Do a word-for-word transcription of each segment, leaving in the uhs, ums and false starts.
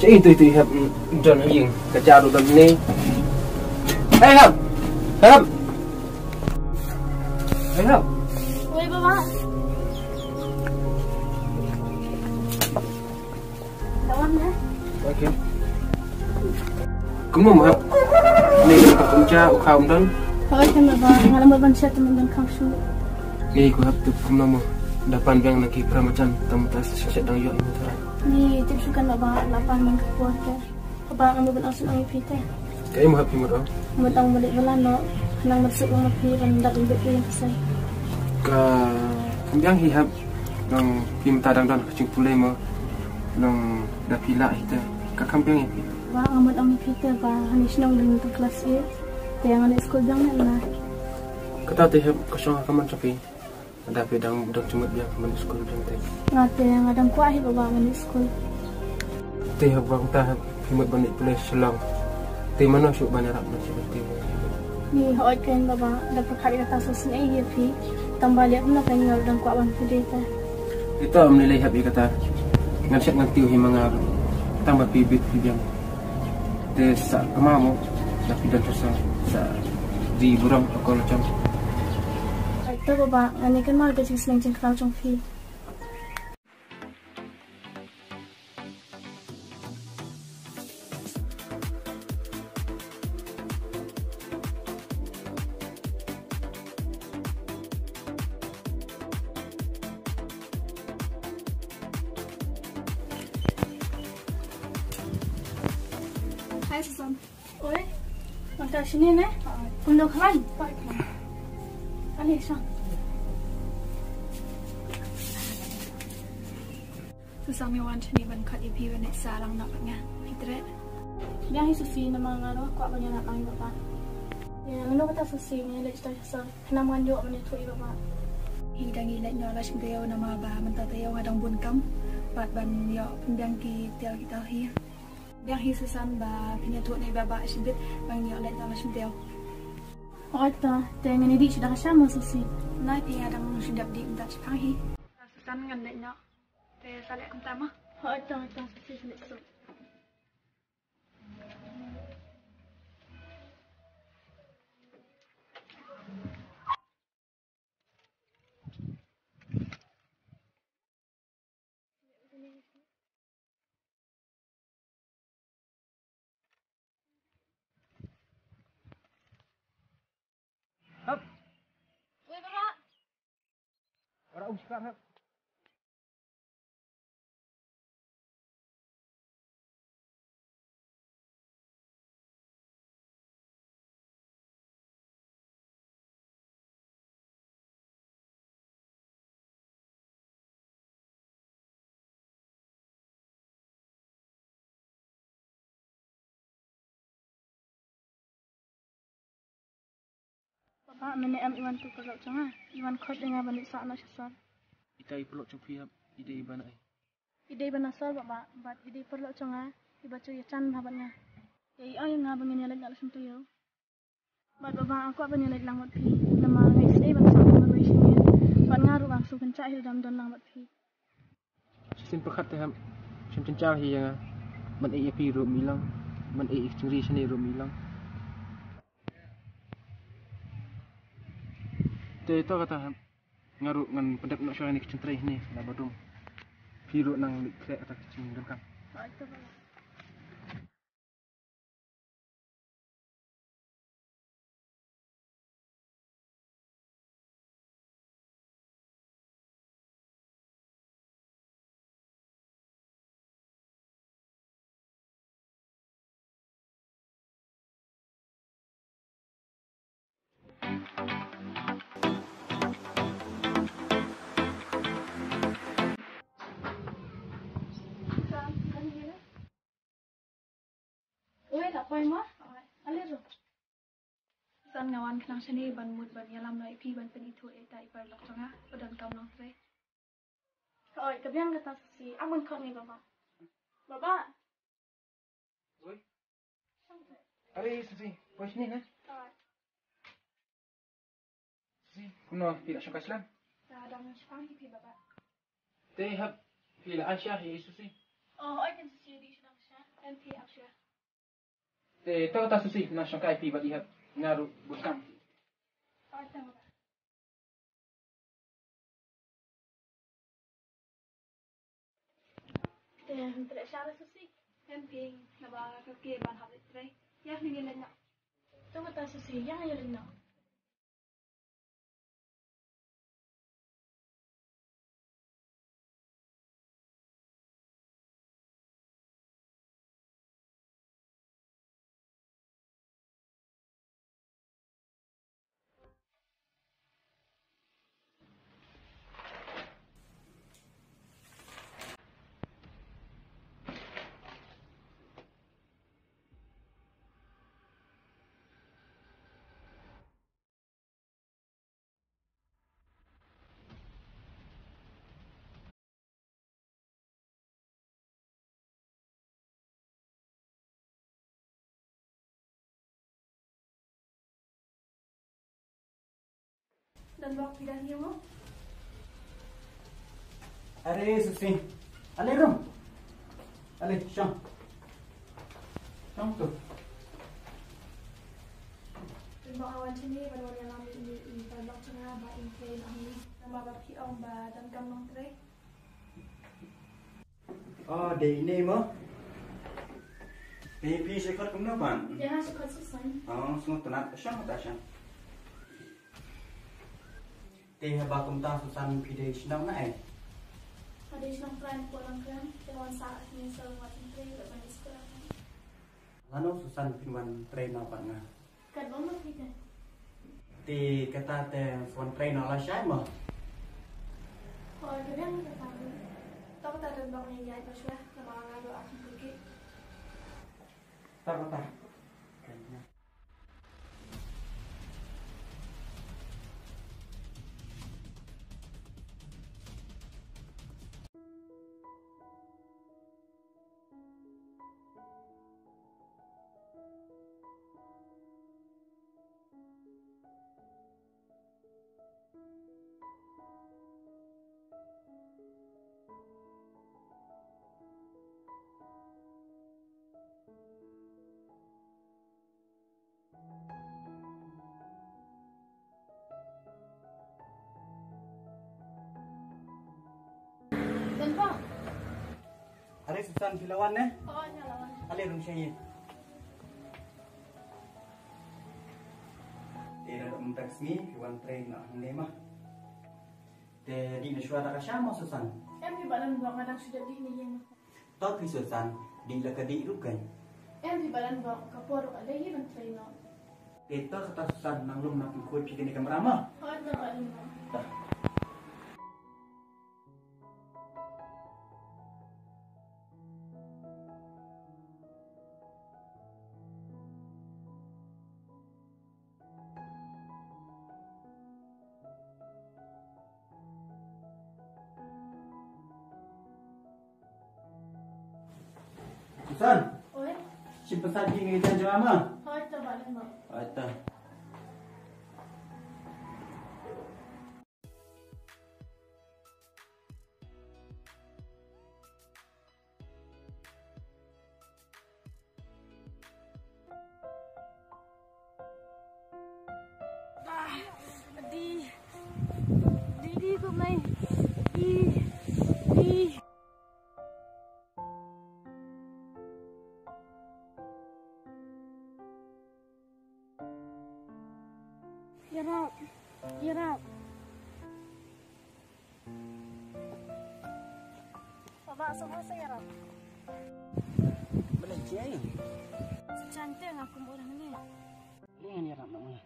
Ito, ito, Hep, mm, don ha ïing, ka jar u don ne. Hei, Hep! Hep! Hei, Hep! Wei, Baba. Lawan, eh? Okay. Kumno mo, Hep? Ni ka kumcha u kha um don? Hooid, Baba, nga la mut ban shet te ym don kha shuh. Ni ko Hep, tip kumno mo? Da pan biang na ki para marjan, tang mynta sa shet dang ïoh ïa u tharai. Ni tip shuh kan Baba, la pan man ka por te. Baba, nga mut ban ong shuh ïa phi te. Kaei mo Hep phi mut ong? Mut ong ba leit bylla noh, khnang ban suk ïa phi ban da ïa phi ïa phi. Ka kham biang hi Hep, nang phi mynta dang don ka jingpule mo, nang da phi lah hi te, ka kham biang ïa phi. Baba, nga mut ong ïa phi te ba hane shnong dang tang klas eight, te nga leit skul biang ne em? Kata te Hep ka shong ha ka mon jong phi. Lada phi dang, dang jingmut biang ban leit skul biang te. Nga te nga dang kwah hi Baba ban leit skul. Te haba kumta phi mut ban leit pule Shillong, te mano shuh ban ïarap ban shet te? Ni hooid keiñ Baba, da pyrkhat ïa kata sa sngewsih ïa phi. Tang ba leh kumno keiñ nga ruh dang kwah ban pule te. Ito ym lei lei Hep ïa kata. Ngan shet ngan tiew hi ma nga ruh. Tang ba phi bit phi biang. Te sa kynmaw mo, da phi don sa, sa dei burom ha ka lajong. Ito Baba, ngan ïa kynmaw ïa ka jingsneng jingkhraw jong phi. Hi, Susan. Oi, mynta shane ne? Kumno khlaiñ? Ale, shong. Susan, nga wan shane ban khot ïa phi ban leit sah lang noh bad nga. Phi treh? Biang hi Susi, namar nga ruh kwah ban ïalap lang ïa Baba. Ïa, nga noh kata Susi, nga leit sha sor. Khnang ngan ïoh ban ïathuh ïa Baba. Hi dang ïaleit noh la shyntew namar ba mynta taïew nga dang bun kam. Bad ban ïoh pynbiang ki tel ki tel hi. Biang hi Susan ba phin ïathuh noh ïa Baba shibit ban ïoh leit noh la shyntew. Hooid to, te ngan ïa dih shuh da ka sha mo Susi. Nai te nga dang shu dep dih mynta shaphang hi. Susan ngan leit noh. Te sa leh kumta mo. Hooid to, hooid to Susi, sa leit suk. Hep. Wei, Baba. Ora um shikar, Hep. Baba, mynne em i wan tu paralok jong nga, i wan khot ïa nga ban leit sah noh sha sor. Ita i paralok jong phi hep, i dei ban ai? I dei ban ai sor Baba, bad i dei paralok jong nga, iba ju ïa jan bha bad nga. Te i ong ïa nga ba ngin ïa leit noh la shim taïew. Bad Baba, nga kwah ban ïa leit lang bad phi, namar nga isynei ban sah marwei sha ïing. Bad nga ruh nga shu kynjah hi lada ym don lang bad phi. Shisien pyrkhat te hep, shem jynjar hi ïa nga. Ban ïeit ïa phi ruh ym i lang, ban ïeit ïa ka jingri shane ruh ym i lang. Te to kata hep, nga ruh ngan pyndep noh shuwa ïa kane ka jingtrei hangne na bathroom. Phi ruh nang leit khleh kata ka jingdonkam. Oi, la poi ma? Ale ruh. Susan, nga wan khnang shane ban mut ban ïalam noh ïa phi ban pynithuh ïa ita i paralok jong nga ba donkam nongtrei. Oi, ka biang kata Susi, ap ban khot ngi Baba. Baba. Oi. Are Susi, poi shane ne? Oi. Susi, kumno phi la shong kai slem? Nga dang shong kai phi Baba. Te hep phi la ai sha hi Susi? Oh, oi kan Susi, dei shu dang sha. Em phi ap shuwa. Te to kata Susi, na shong kai phi bad i hap nga ruh bun kam. Te hynrei sha la Susi. Em phi, naba ka ke ban hap leit trei. Ïa ni leit noh. To kata Susi, ïa ni leit noh. Don bok phi dang ïa mo? Are Susi. Ale rum. Ale shong. Shong tu. Don bok awan sini ba don ïa lami ini ini ba bok cenga ba in train ahli. Nama ba phi ong ba don kam nongtrei. Oh, dei ine mo. Te phi shakhat kumno ban? Ïa nga shakhat Susan. Oh, sngewtynnat shong ta shong. Te haba kumta Susan phi dei shnong na eh? Nga dei shnong Trai Nongkrem, te wan sa ni sa wan trei ba ban skul. Lano Susan phi wan trei na bad nga? Kat bang ma phi te. Te kata te phone train la shai ma. Hoi, ka dang kata. Ta kata don bang ni ai pa shwa, na ma nga do akhir pergi. Ta kata. Don bok. Are Susan phi la wan ne? Oh, nga la wan. Ale rung shai. Te da dum tak sngi phi wan trei na hangne ma. Te dih na shuwa da ka sha ma Susan. Em phi ba don bok nga dang shu dih ni ïeng. To phi Susan, dih la ka dih ruh kan. Em phi ba don bok ka por ruh ka dei ban trei noh. Te to kata Susan nang lum na pynkhot phi kane kamra ma. Hoi to ba don bok. Susan. Oi. Shim pynsan ki ngi jan jong ama. Hoi to ba don bok. Hoi to. Ah, di, di, di, kumne. Di, di. Ïarap, ïarap. Baba, sa ba sa ïarap. Balei jia ïa? Sa chan te nga kum orang ni. Lei ngan ïarap na ma.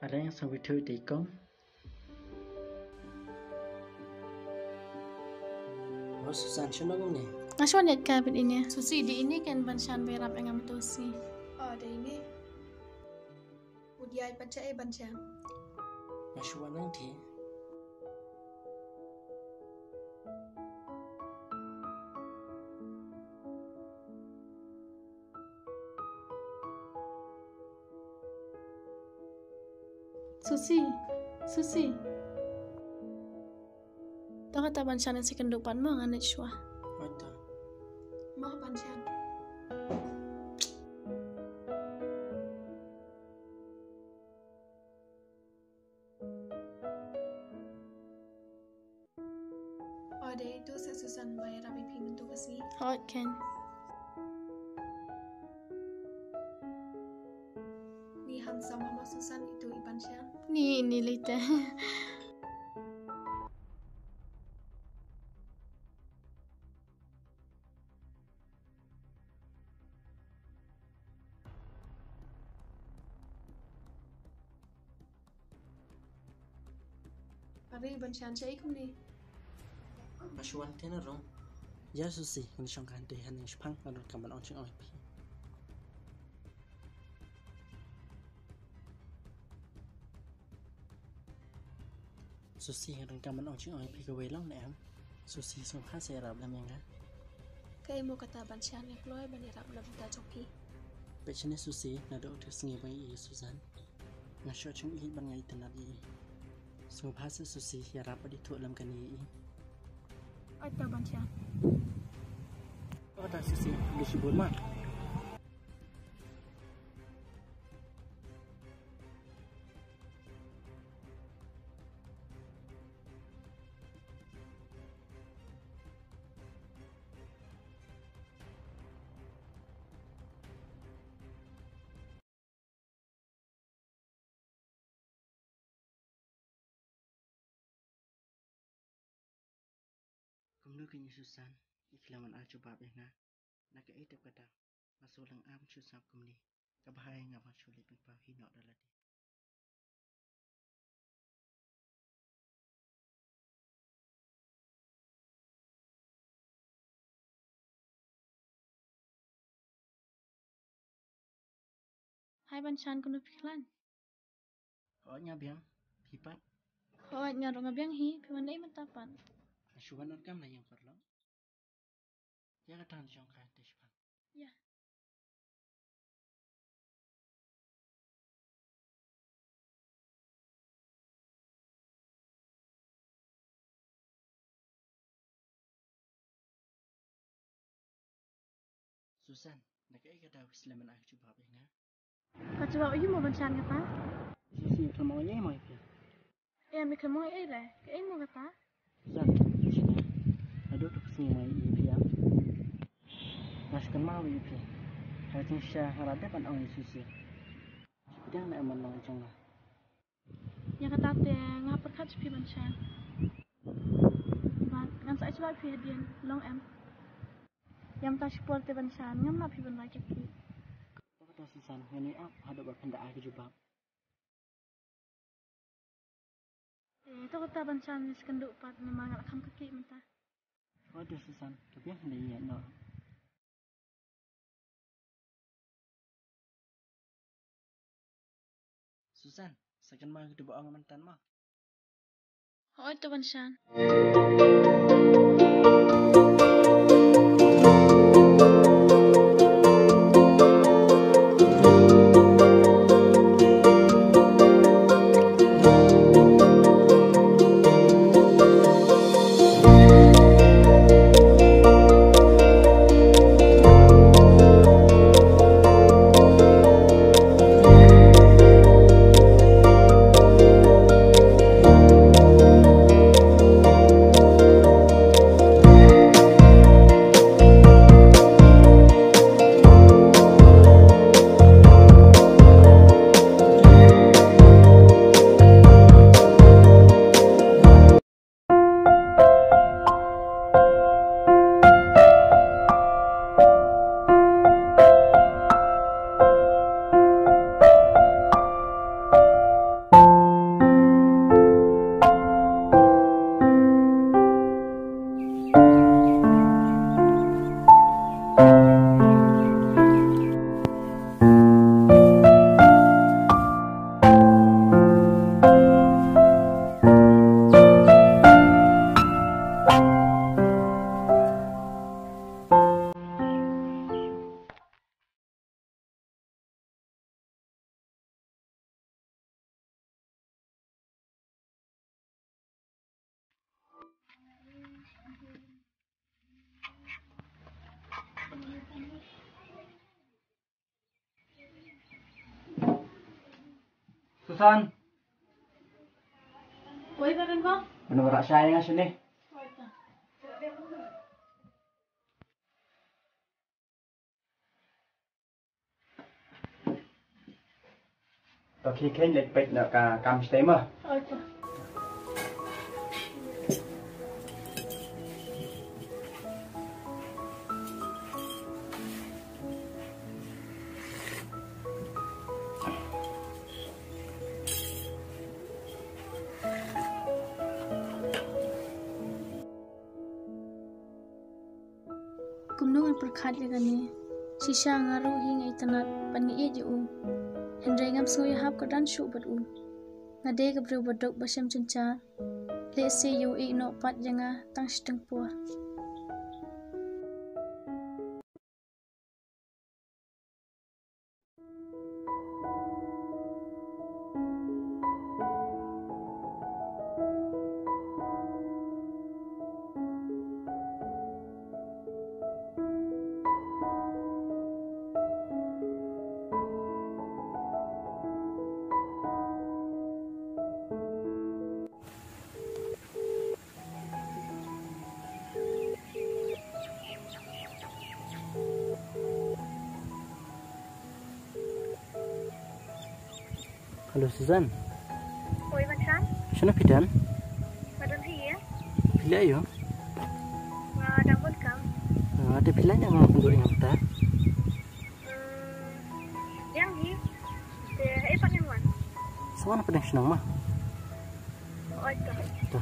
Areng sa without dei kong. Susan, shano ngam ne? Nga shon yat ka bit ine. Susi, dei ine ken ban shan berap engam tosi. Oh, dei ine. Udiai pacha e ban shan. Shu wan nang te. Susi, Susi. To kata ban shan second doh pat mo ngan leit shuwa. Hooid to. Mo ban shan. O dei, to sa Susan ba ïarap ïa phi mynta ka sngi. Hooid, Ken. Ni handsome ma Susan, ito i ban shan. Ni, ni lei te. Are ban shan shaei kumne? Ba shu wan te na rong. Ïa Susi, ngan shong ka hangtei, hynrei shipang nga donkam ban ong jingong ïa phi. Susi, nga donkam ban ong jingong ïa phi kawei long ne em? Susi, sngewbha sa ïarap lem ïa nga. Kaei mo kata ban shan, nga kloi ban ïarap na bynta jong phi. Peit shane Susi, naduh u thik sngi ba nga ïohi ïa Susan, nga shu shong ïeit bad nga itynnad ïa i. Sngewbha sa Susi, ïarap bad ithuh lem kane ïa i. Ata ban shan. Ata Susi, ïa shibun ma. Kumno keiñ Susan, i khlem ban ai jubab ïa nga. Na kaei tep ka daw nga shu lyngngoh shu sngap kumne. Kaba hai nga bang shu leit pynpaw hi noh da lade. Hai ban shan, kumno phi khlaiñ? Hooid nga biang, phi pat? Hooid nga ruh nga biang hi, phi wan naei mynta pat? Nga shu wan donkam na ïing paralok. Ïa kata ngan shong ka hangtei shipang. Ïa. Susan, na kaei ka daw phi slem ban ai jubab ïa nga? Ka jubab aïu mo ban shan kata? Susi, khlem ong ei mo ïa phi. Em, khlem ong ei re. Kaei mo kata? Susan, Susan, naduh tu ka sngi mo ïa phi em. Nga shu kynmaw ïa phi. Ha ka jingshisha nga la dep ban ong ïa Susi. Pdiang ne em ban long jong nga. Ïa kata te nga pyrkhat sha phi ban shan. Bad ngan sa ai jubab ïa phi hadien, long em? Ïa mynta shipor te ban shan, ngam lah phi ban rai kyrkieh. Kata Susan, ngan ïai ap haduh ba phin da ai ka jubab. Eh, to kata ban shan, ngan sa kynduh pat namar nga la kham kyrkieh mynta. Hooid Susan, to biang, hynrei ïa noh. Susan, sa kynmaw kito ba ong mynta mo. Hooid to ban shan. Susan. Oi, Baron ko? Mano rah shai nga shane? To khie kheiñ leit peit noh ka kam shatei mo. Kumno ngan pyrkhat ïa kane? Shisha nga ruh hi nga itynnad bad nga ïeit ïa u. Hynrei ngam sngew ïahap kyrdan shuh bad u. Nga dei ka briew ba duk ba shem jynjar. Lehse u ïeh noh pat ïa nga tang shiteng por. Hello, Susan. Oi, Banshan. Shano phi don? Nga don hi ïa. Phi leh aïu? Nga dang bun kam. Ah, te phi leh ïa nga pynduh ïa nga mynta? Hmm, biang hi. Te haei pat ngin wan? Sa wan hapdeng shnong mo. Oi to. To.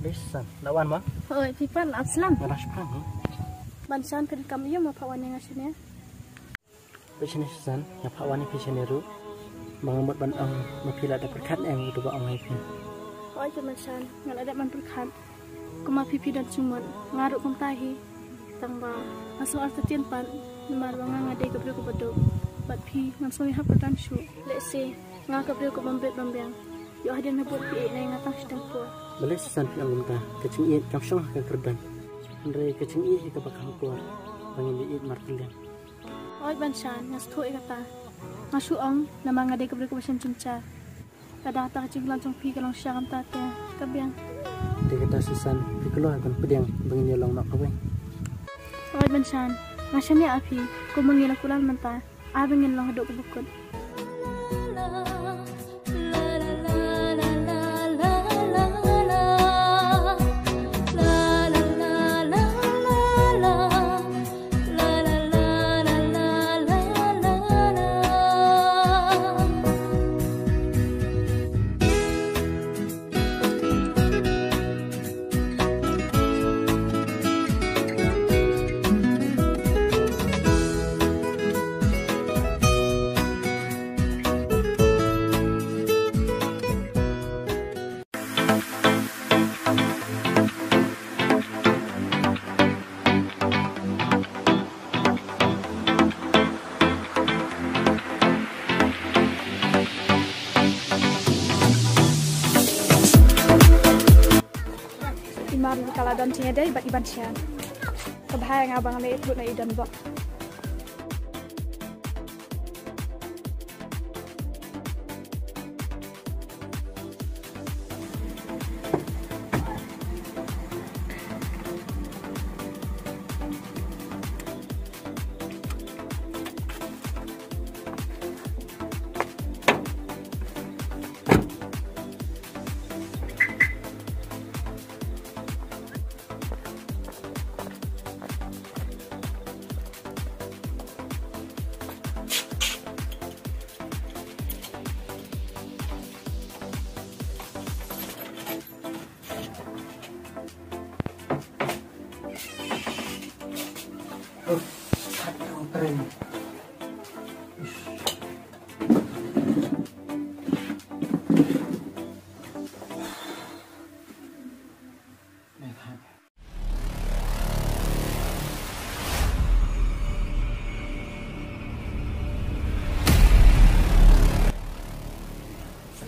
Bisan, la wan mo? Oi, phi pat la ap slem. Nga dang shipang hi. Banshan, phi donkam aïu mo pha wan ïa nga shane? Peit shane Susan, nga phah wan ïa phi shane ruh. Ba nga mut ban ong ba phi la da pyrkhat ne em ïa uto ba ong ïa phi. Hooid Banshan, nga la dep ban pyrkhat. Kumba phi phi don jingmut, nga ruh kumta hi. Tang ba nga sngew artatien pat namar ba nga nga dei ka briew kaba duk. Bad phi ngam sngew ïahap kyrdan shuh. Lehse nga ka briew ka bym bit bym biang. Ïoh hadien ba bud phi ïeit na ïa nga tang shiteng por. Balei Susan phi ong kumta? Ka jingïeit kam shong ha ka kyrdan. Hynrei ka jingïeit hi kaba kham kor ba ngin ïeit markylliang. Hooid Banshan, nga sngewthuh ïa kata. Nga shu ong namar nga dei ka briew kaba shem jynjar. Lada kata ka jingkylliang jong phi ka long shisha kumta te ka biang. Te kata Susan, phi kloi ban pdiang ba ngin ïalong noh kawei. Hooid Banshan, nga shaniah ïa phi kumba ngi la kular mynta. Ai ba ngin long haduh kaba kut. I Mar ka la don jingïadei bad i Banshan. Ka bha ïa nga ba nga la ïathuh na i donbok.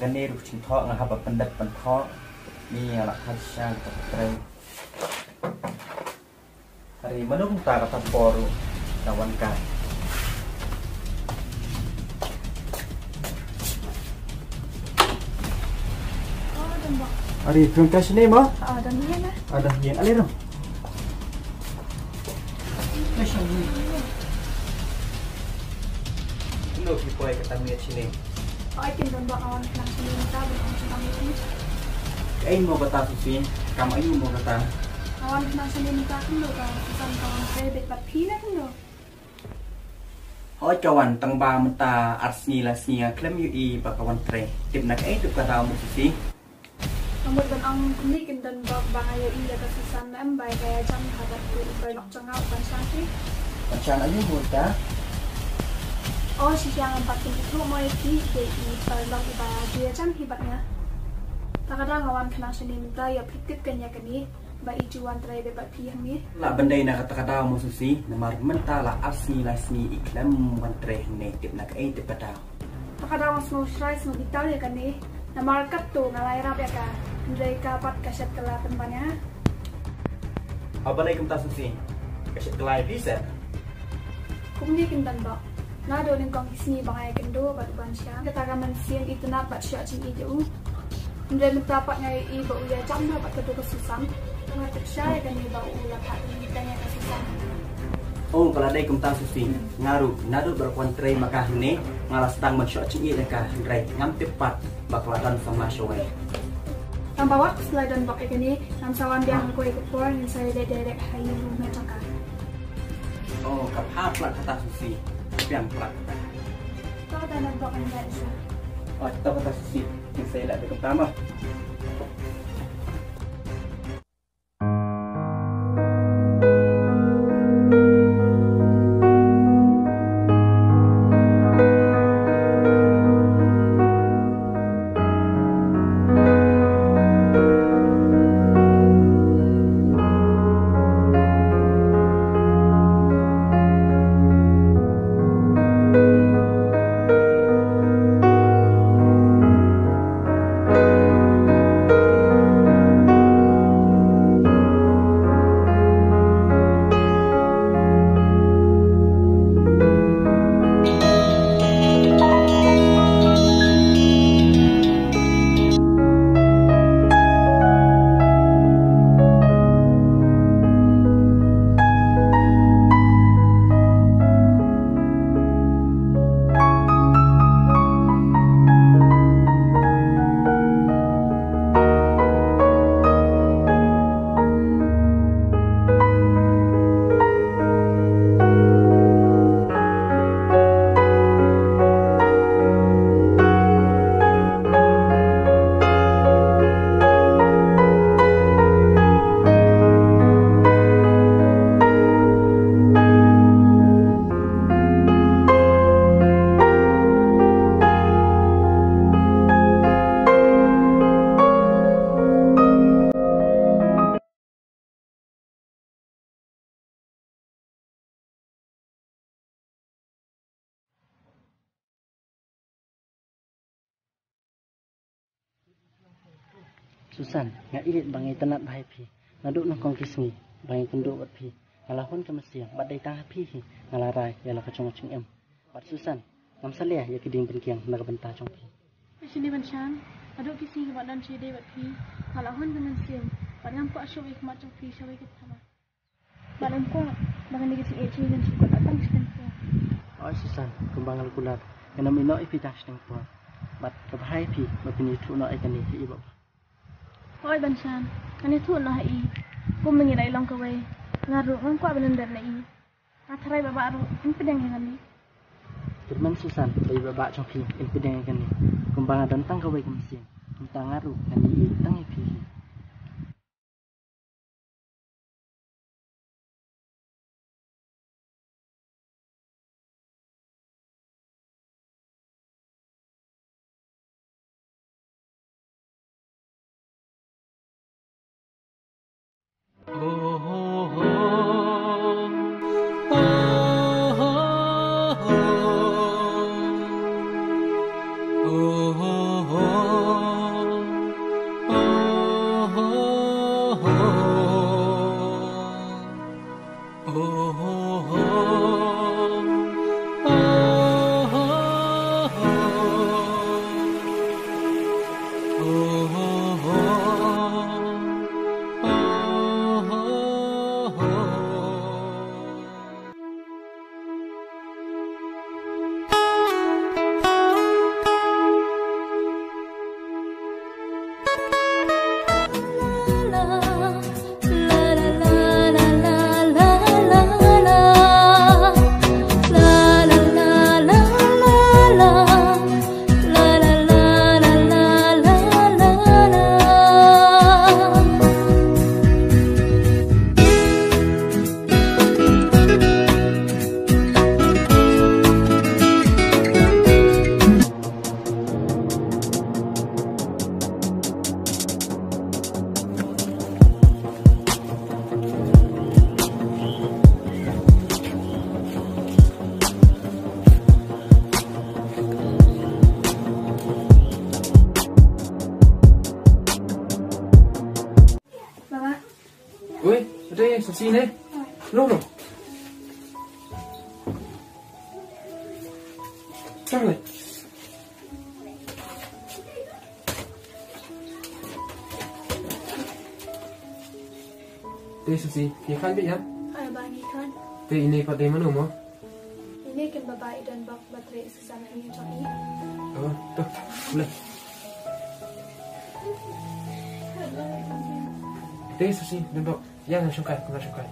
Ni ruh chim thoh nga hap ban pyndep pynthoh. Ni nga la khat sha ka trei. Hari mano mynta kata por ruh da wan ka. Oh, don bok. Hari pynka sini mo? Oh, don ïa na. Ada ïa ale rum. Hello, ki poi kata miet sini. Oi, kin don ba awan khnang sini mynta ba awan khnang sini. Kaei mo kata Susi, kam aïu mo kata. Awan khnang sini mynta kumno ka Susan ka wan trei bad phi na kumno. Hooid ka wan tang ba mynta ar sngi lai sngi nga khlem ïohi ba ka wan trei. Tip na kaei tip ka daw mo Susi. Nga mut ban ong kumne kin don bok ba nga ïohi ïa ka Susan em ba ka ïa jam ha bad u paralok jong nga u Banshan. Banshan aïu mut ka? O shisha ngam pat kin ithuh mo ïa phi, dei i paralok iba ju ïa jam hi bad nga. Ta ka daw nga wan khnang shane mynta ïoh phi tip kan ïa kane ba i ju wan trei bad phi hangne. La ban dei na kata ka daw mo Susi, namar mynta la ar sngi lai sngi i khlem wan trei hangne, tip na kaei tip ka daw. Ta ka daw nga sngew shrai sngew bitar ïa kane. Namar katto nga la ïarap ïa ka. Hynrei ka pat ka shet ka la pynban ïa nga. Haba lei kumta Susi. Ka shet ka la ïa phi seh. Kumne kin don bok. Naduh nyngkong ki sngi ba nga ïakynduh bad u Banshan. Kata ka mynsiem itynnad bad shoh jingïeit ïa u. Hynrei mynta pat nga ïohi ba u ïa jam noh bad kato ka Susan. Nga tip shai kane ba u la phah ïa ka Susan. Oh, ka la dei kumta Susi. Nga ruh naduh ba la wan trei ma ka hangne nga la sdang ban shoh jingïeit ïa ka, hynrei ngam tip pat ba ka la don samla shawei. Tang ba wat ka la don bok ïa kane, ngam sa wan biang ha kawei ka por, ngin sa ïaleh direct ha ïing ruh jong ka. Oh, ka bha palat kata Susi. Biang palat kata. To kata don bok, ngin ïaleh shuwa. Oh, to kata Susi. Ngin sa ïaleh kumta mo. Susan, nga i leit ba nga itynnad bha ïa phi. Naduh nyngkong ki sngi ba nga ïakynduh bad phi, nga la hun ka mynsiem bad dei tang ha phi hi nga la rai ïa la ka jong ka jingim. Bad Susan, ngam salia ïa ki dieng pynkiang na ka bynta jong phi. Ka shini Banshan, naduh ki sngi kiba don sha ïadei bad phi, nga la hun ka mynsiem bad ngam kwah shuh ïa ka khmat jong phi sha kawei ka thma. Bad ngam kwah ba kane ka jingïeit jong ngi kan shu kut tang shiteng por. Oi Susan, kumba nga la kular, ngan ym ïehnoh ïa phi tang shiteng por. Bad ka bha ïa phi ba phin ïathuh noh ïa kane ha i Bah Bah. Oi Banshan, ngan ïathuh noh ha i. Kumba ngi la ïalong kawei, nga ruh ngam kwah ban ïndait na i. Nga tharai Bah Bah ruh in pdiang ïa kane. Kyrmen Susan ba i Bah Bah jong phi in pdiang ïa kane. Kumba nga don tang kawei ka mynsiem, kumta nga ruh ngan ïeit tang ïa phi hi. Te Susi ne. Lo lo. Sang le. Te Susi, ngi khan beit ïa? Hooid baba, ngi khan. Te ine pat dei mano mo? Ine ken baba i Donbok ba trei i Susan ha ïing jong i. Oh, to, bolei. Te Susi, Donbok, ïa nga shongkai, kumba shongkai.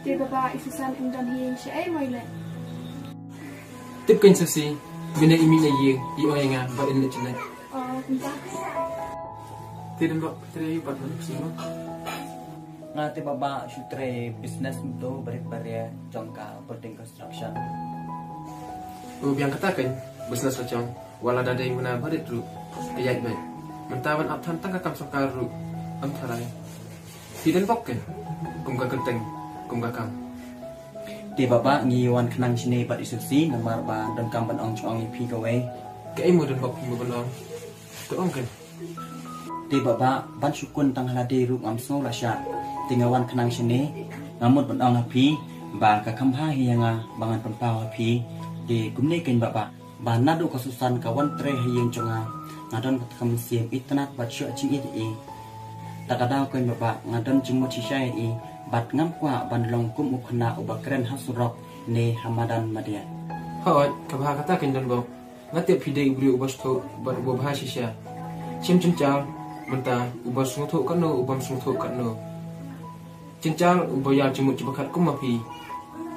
Te baba, i Susan im don hi ïing shaei mo i leh? Tip kein Susi, mynne i mih na ïing i ong ïa nga ba in leit jngai. Oh, kumta. Te Donbok, trei aïu pat mo Susi mo? Nga te baba shu trei business mynta barit baria jong ka building construction. U biang kata kein business la jong, wat la da dei muna barit ruh ka ïaid beit. Mynta ban ap than tang ka kam sorkar ruh ym tharai. Phi Donbok kein kum ka kyrteng kum ka kam. Te baba ngi wan khnang shane bad i Susi namar ba donkam ban ong jong i phi kawei. Kaei mo Donbok phi mo ban ong? To ong kein. Te baba ban shu kun tang ha lade ruh ngam sngew lashai. Te nga wan khnang shane nga mut ban ong ha phi ba ka kham bha hi ïa nga ba ngan pynpaw ha phi. Te kumne kein baba ba naduh ka Susan ka wan trei ha ïing jong nga, nga don kata ka mynsiem itynnad bad shu jingïeit ïa i. Ta ka daw kein baba nga don jingmut shisha ïa i bad ngam kwah ban long kum u khynnah uba kren ha surok ne ha madan madiah. Hooid, ka bha kata kein Donbok. Nga tip phi dei u briew uba sngewthuh bad uba bha shisha. Shim jynjar mynta uba sngewthuh katno ubym sngewthuh katno. Jynjar uba ïar jingmut jingpyrkhat kum ma phi.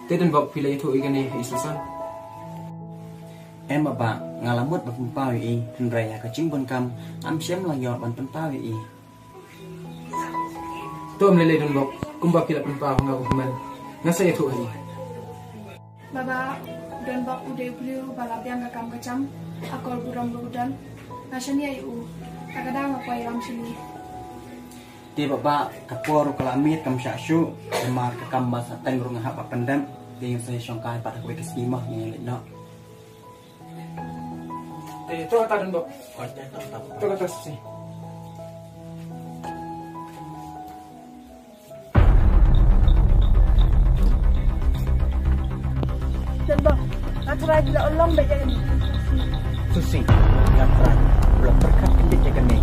Te Donbok phi la ïathuh ïa kane ha i Susan? Em baba, nga la mut ban pynpaw ïa i hynrei ha ka jingbun kam ngam shym la ïoh ban pynpaw ïa i. To ym lei lei Donbok, kumba phi la pynpaw ha nga u hynmen nga sa ïathuh ha i. Baba, Donbok u dei u briew ba la biang ka kam ka jam, akor burom ruh u don. Nga shaniah ïa u, ta ka daw nga poi lam shane. Te baba, ka por ruh ka la miet kam shah shuh, namar ka kam ba sa teng ruh nga hap ban pyndep. Te ngin sa ïa shongkai pat ha kawei ka sngi mo, ngin ïa leit noh. Te to kata Donbok. To kata Susi. Donbok, nga tharai phi la urlong beit ïa kane. Susi, nga tharai u la pyrkhat khyndiat ïa kane.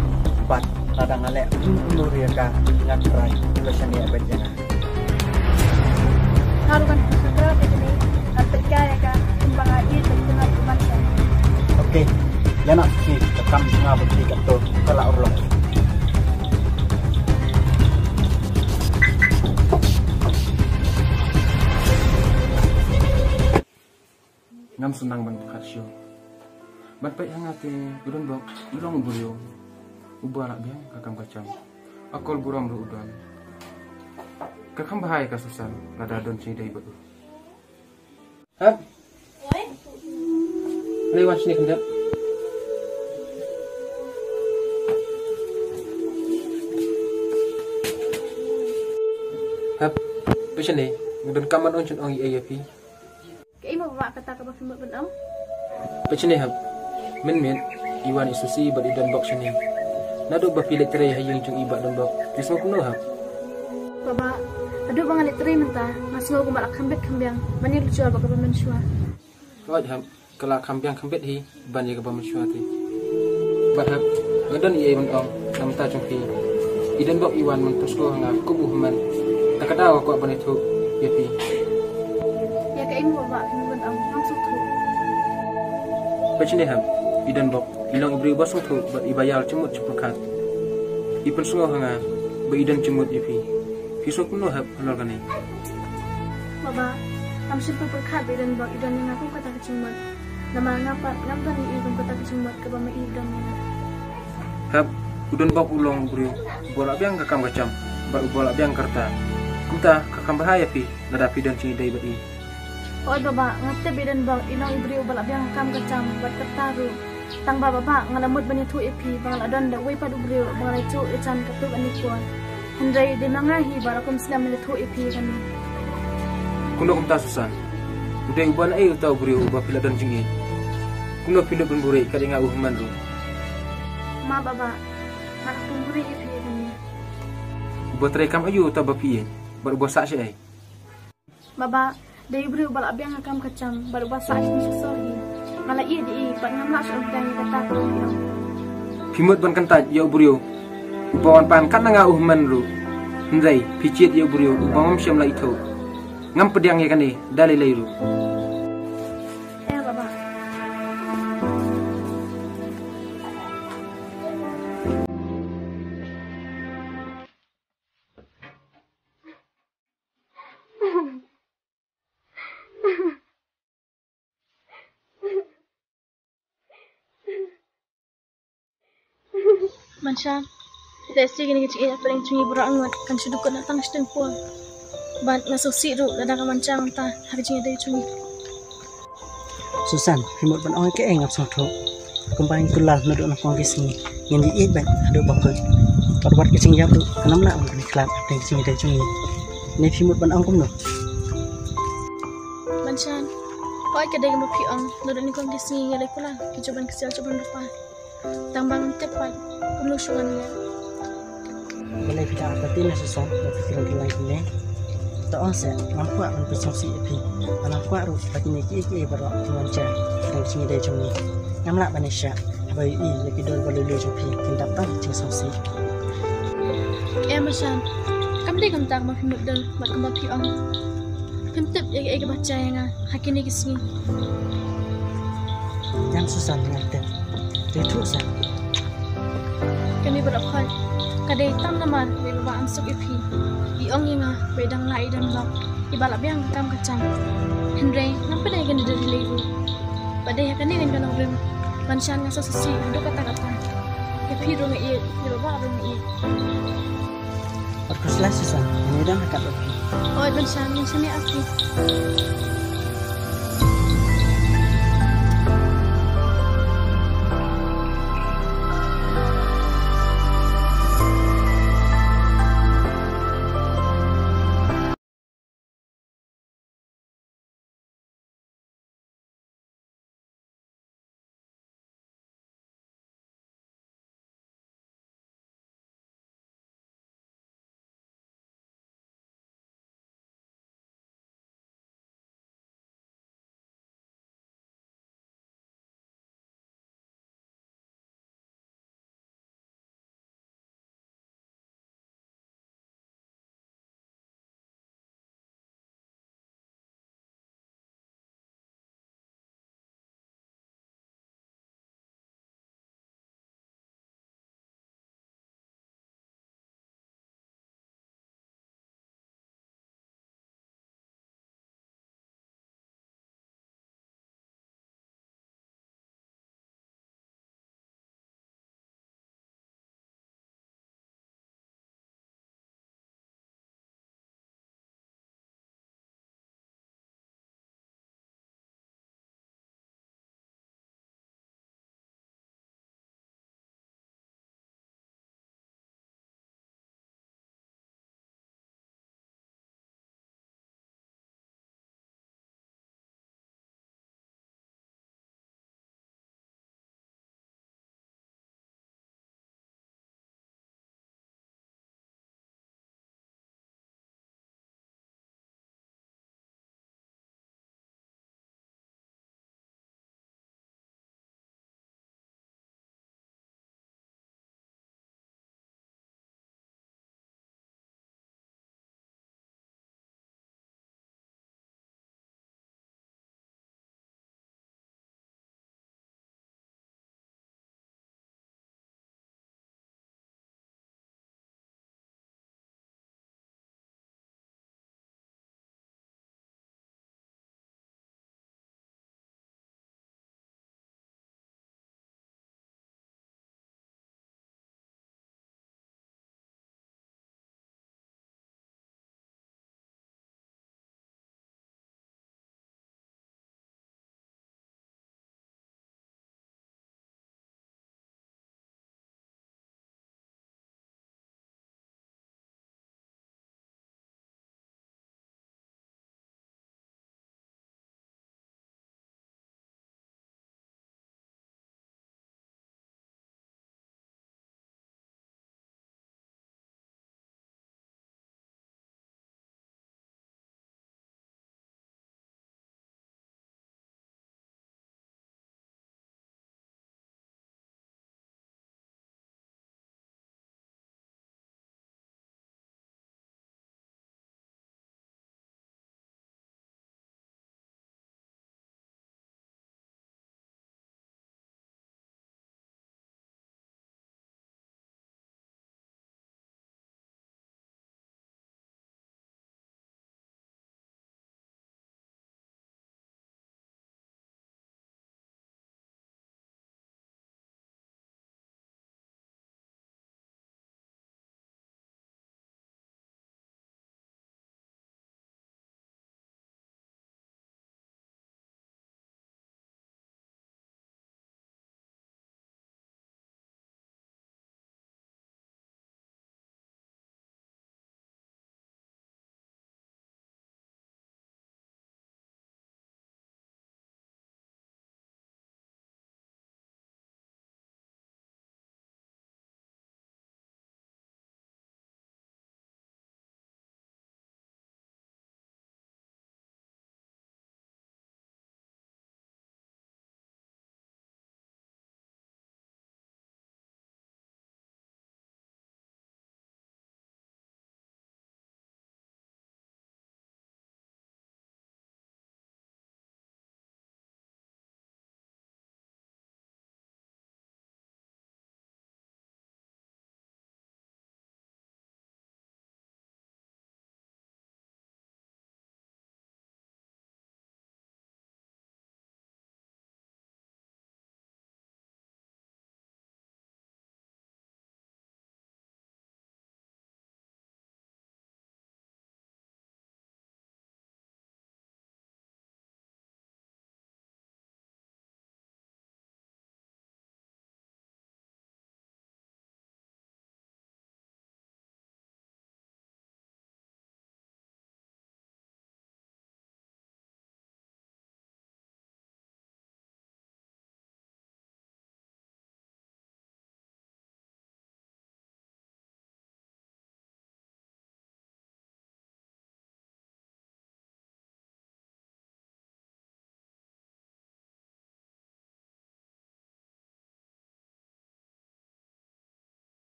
Bad lada nga leh kumno kumno ruh ïa ka, nga tharai u la shaniah beit ïa nga. Nga ruh ngan pyrkhat ïa kane, ngan pyrkhat ïa ka kumba nga ïeit bad kumba nga ïeit. Okay, ïa na Susi, ka kam jong nga bad phi kato ka la urlong. Ngam sngewdang ban pyrkhat shuh. Ban peit ha nga te u Donbok u long u briew uba la biang ka kam ka jam. Akor burom ruh u don. Ka kham bha ïa ka Susan lada don jingïadei bad u. Hep. Lei wan shane khyndiat. Hep. Peit shane, nga donkam ban ong jingong ïa phi. Kaei mo baba kata kaba phi mut ban ong? Peit shane Hep. Mynmiet i wan i Susi bad i Donbok shane. Naduh ba phi leit trei ha ïing jong i Bah Donbok, phi sngew kumno Hep? Baba, naduh ba nga leit trei mynta nga sngew kumba la kham bit kham biang ban ïa lutjor bad kaba mynshuwa. Hooid Hep, ka la kham biang kham bit hi ban ïa kaba mynshuwa te. Bad Hep, nga don ei ei ban ong na ka bynta jong phi. I Donbok i wan ban pynsngew ha nga kum u hynmen. Ta ka daw nga kwah ban ïathuh ïa phi. Ïa kaei mo baba phi mut ban ong, ngam sngewthuh. Peit shane Hep, i Donbok i long u briew uba sngewthuh bad iba ïar jingmut jingpyrkhat. I pynsngew ha nga ba i don jingmut ïa phi. Phi sngew kumno Hep halor kane? Baba, ngam shym pyrkhat ba i Donbok i don ïa nga kum kata ka jingmut. Namar nga pat ngam don ïa i kum kata ka jingmut kaba ma i i don ïa nga. Hep, u Donbok u long u briew uba la biang ka kam ka jam bad uba la biang ka rta. Kumta ka kham bha ïa phi lada phi don jingïadei bad i. Hooid baba, nga tip ba i Donbok i long u briew uba la biang ka kam ka jam bad ka rta ruh. Tang ba Baba, nga la mut ban ïathuh ïa phi ba nga la don da uwei pat u briew ba nga la ïathuh ïa jan katto katne por. Hynrei dei ma nga hi ba la kum slem ban ïathuh ïa phi ïa kane. Kumno kumta Susan? U dei uba naei uta u briew uba phi la don jingïeit? Kumno phi nud ban buhrieh kat ïa nga u hynmen ruh? Ma Baba, nga la kum buhrieh ïa phi ïa kane. Uba treikam aïu uta ba phi ïeit bad uba sah shaei? Baba, dei u briew uba la biang ka kam ka jam bad uba sah shisha shisha hi. Nga la ïeit ïa i bad ngam lah shuh ban pdiang ïa kata ka kam. Phi mut ban kyntait ïa u briew uba wan pan kat na nga u hynmen ruh. Hynrei phi jied ïa u briew uba ngam shym la ithuh. Ngam pdiang ïa kane da lei lei ruh. Eh, Baba. Manshan, lehse kine ki jingïeit hapdeng jong ngi baroh arngut kan shu dukut na tang shiteng por. Bad nga sngewsih ruh lada ka Manshan mynta ha ka jingïadei jong ngi. Susan, phi mut ban ong kaei ngam sngewthuh. Kumba ngi kular naduh nyngkong ki sngi, ngin ïaieit beit haduh ba kut. Bad wat ka jingïap ruh kan ym lah ban pynkhlad hapdeng ka jingïadei jong ngi. Ne phi mut ban ong kumno? Manshan, hooid ka dei kumba phi ong, naduh nyngkong ki sngi ngi la kular ki jaban ksiar jaban rupa. Tang ba ngam tip pat kumno shuh ngan leh. Balei phi dang artatien Susan, ba phi kren kren lang kumne? To ong seh, ngam kwah ban pynsngewsih ïa phi. Ngam kwah ruh ba kine kiei kiei baroh kin wan jia hapdeng ka jingïadei jong ngi. Ngam lah ban ïashah haba ïohi ïa ki dur ba lui lui jong phi kin dap tang jingsngewsih. Em Manshan, kam dei kumta kumba phi mutdur bad kumba phi ong. Phim tip ïa kaei kaba jia ïa nga ha kine ki sngi. Ngan Susan, ngan tip. Te thuh seh. Kane baroh khoit ka dei tang namar ba i Baba am suk ïa phi. I ong ïa nga ba i dang lah i don lok iba la biang ka kam ka jam. Hynrei ngam pyneh ïa kane da lei lei ruh. Ba dei ha kane ngan ïoh nongrim. Manshan nga sngewsih haduh katta katta. Ïa phi ruh nga ïeit, ïa Baba ruh nga ïeit. Wat khuslai Susan, ngan ïadon ha khmat bad phi. Hooid Manshan, ngin sa mih ha khmat.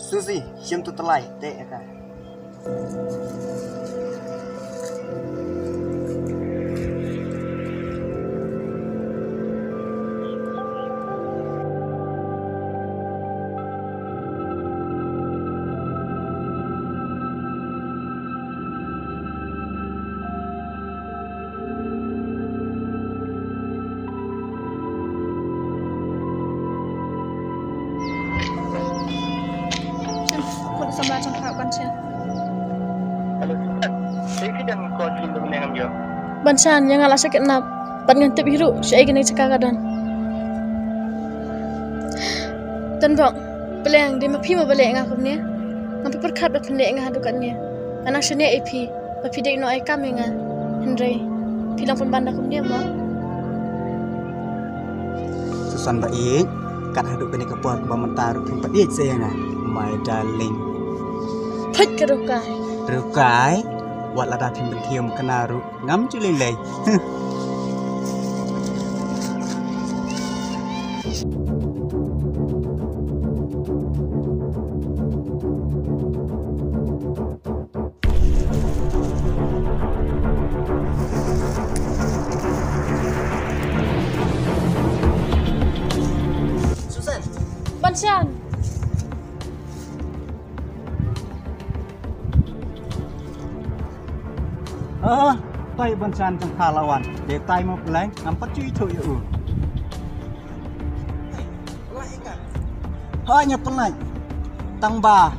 Susi, shim tu tylli, teh ïa ka. Ban shan, ïa nga la sha kidnap. Bad ngan tip hi ruh shaei kane ka jaka ka don. Don bok, Blei, dei ma phi mo ba leh ïa nga kumne. Ngam pyrkhat ba phin leh ïa nga haduh katne. Nga nang shaniah ïa phi ba phi dei u nongaikai ïa nga. Hynrei phi long pynban da kumne mo. Susan ba ïeit, kat haduh kane ka por kaba mynta ruh phim pat ïeit sa ïa nga, my darling. Phai ka Rukai. Rukai, wat lada phim pynthiam kane ruh ngam ju lei lei. Susan. Ban shan. Ah, tai ban shan jong ka la wan. Dei tai mo Blei, ngam pat ju ithuh ïa u. Hooid, nga pynlait. Tang ba,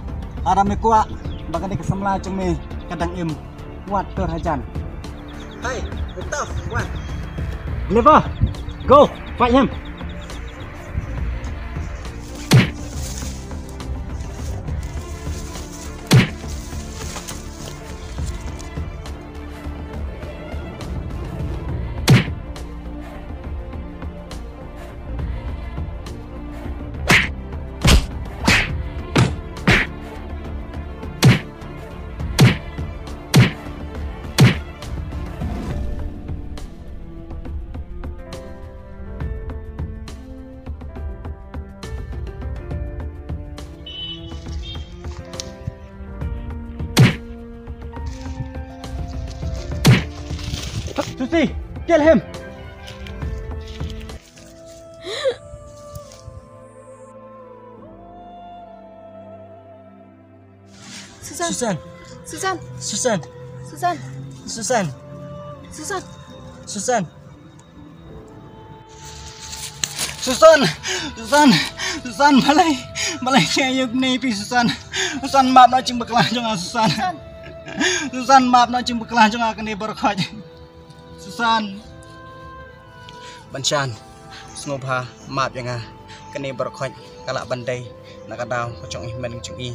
haba me kwah ba kane ka samla jong me ka dang im, wat tur hajan. Hai, tough, wan. Lever, go, fight him. Susi, kill him. Susan. Susan. Susan. Susan. Susan. Susan. Susan. Susan. Susan. Susan, balei, balei nga ïoh ne phi, Susan. Susan, map noh jingpakla jong nga, Susan. Susan. Susan, map noh jingpakla jong nga kane baroh khoit. Susan. Ban shan, sngewbha map ïa nga. Kane baroh khoit ka lah ban dei na ka daw ka jong i hynmen jong i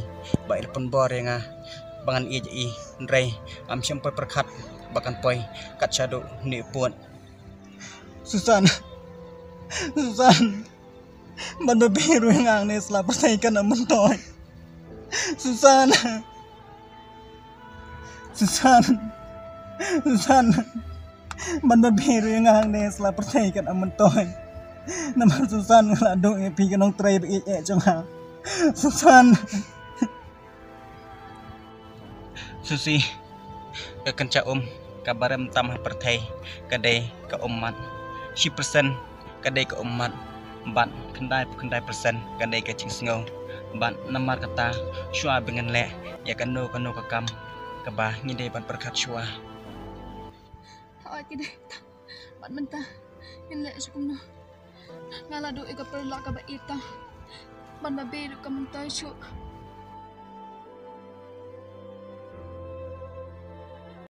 ba i la pynbor ïa nga ba ngan ïeit ïa i, hynrei ngam shym poi pyrkhat ba kan poi kat shaduh ne pud. Susan. Susan. Ban babe ruh ïa nga hangne sla pyrthei kan ym myntoi. Susan. Susan. Susan. Ban babe ruh ïa nga hangne sla pyrthei kan ym myntoi. Namar Susan, nga la duh ïa phi ka nongtrei ba ïeit eh jong nga. Susan. Susi, ka kynja um kaba rem tam ha pyrthei ka dei ka ummat. Shi persen ka dei ka ummat, bad khyndai phew khyndai persen ka dei ka jingsngew. Bad namar kata, shuwa ba ngin leh ïa kano kano ka kam kaba ngi dei ban pyrkhat shuwa. Hooid, ki dei tam. Bad mynta ngin leh sha kumno? Nga la duh ïa ka paralok kaba ïeit tam. Ban babe ruh kam myntoi shuh.